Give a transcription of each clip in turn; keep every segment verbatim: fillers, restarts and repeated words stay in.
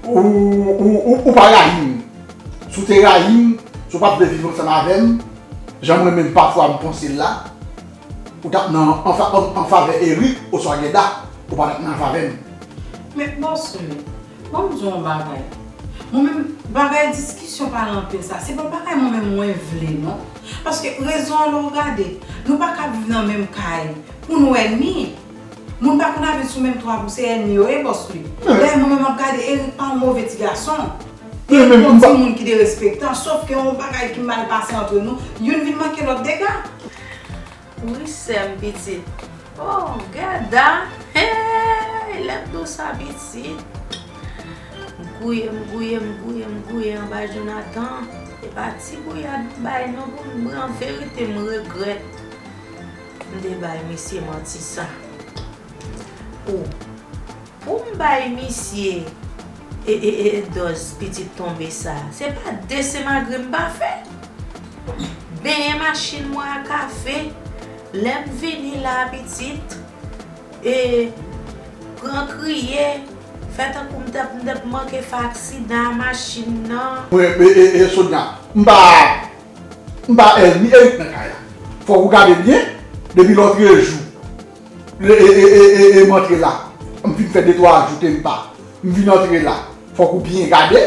Ou, ou, ou, ou pa rayi m. Si w te rayi m, si w pa t vle viv ansanm avè m, jan mwen menm pafwa m panse l la, ou t ap nan an, fa- an, an favè Eric oswa Guedda, ou pa t ap nan favè m. Men, bòs mwen, ban m di w yon bagay. Mwen menm, bagay diskisyon pale anpil sa, se pa bagay mwen menm mwen vle, non. Paske rezon an, lè w gade, nou pa ka viv nan menm kay pou nou ènmi. Moun pa konn ap viv sou menm twa pou se ènmi yo ye, bòs mwen. Dayè, mwen menm, m ap gade, Eric pa yon move ti gason. Eric pa yon timoun ki derespektan, sòf ke yon bagay ki mal pase antre nou, youn vin manke lòt dega. Wi, sè m pitit. Oh, Guedda. Hey, lè m di w sa, pitit. M gouye, m gouye, m gouye, m gouye anba Jonathan. E pa ti gouyad m bay non, pou m di an verite, m regrèt m te bay misye manti sa. Oh, pou m bay misye e, e, e, dòz pitit tonbe sa, se pa de semagri m pa fè. Benyen machin mwen a kafe, lè m vini la pitit, e, pran kriye, fè tankou m t ap, m t ap manke fè aksidan a machin nan. Mwen, e, e, e, Sonia, m pa, m pa ènmi Eric nan kay la. Fòk ou gade byen, depi lòt jou, e, e, e, e, e, e, m antre la, m fin fè de twa jou ke m pa, m vin antre la, fòk ou byen gade,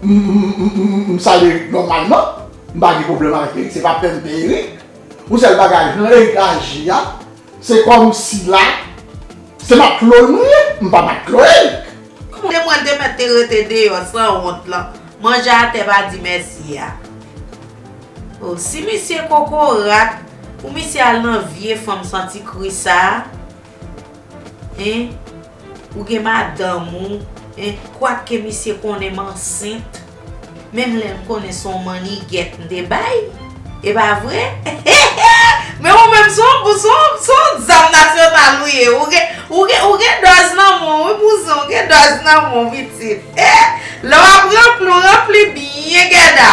m, m, m, m, m, m salye Eric nòmalman, m pa gen pwoblèm avèk Eric, se pa pè m pè Eric. Yon sèl bagay, jan Eric aji a, se kòmsi la, se matlo l mwen ye, m pa matlo Eric. Kòman demwèl te mèt te rete deyò sanwont lan, manje atè pa di mèsi a? Oh, si misye kokorat, pou misye al nan vye fanm santi kri sa a, en, ou gen madanm ou, en, kwak ke misye konnen m ansent, menm lè m konnen se yon mannigèt m te bay, e pa vre? Men ou menm se yon, se yon, se yon zam nasyonal ou ye, ou gen, ou gen, ou gen dòz nan men w, wi, bouzen, ou gen dòz nan men w, pitit. Eh, lè w ap ranpli, w ranpli byen, Guedda.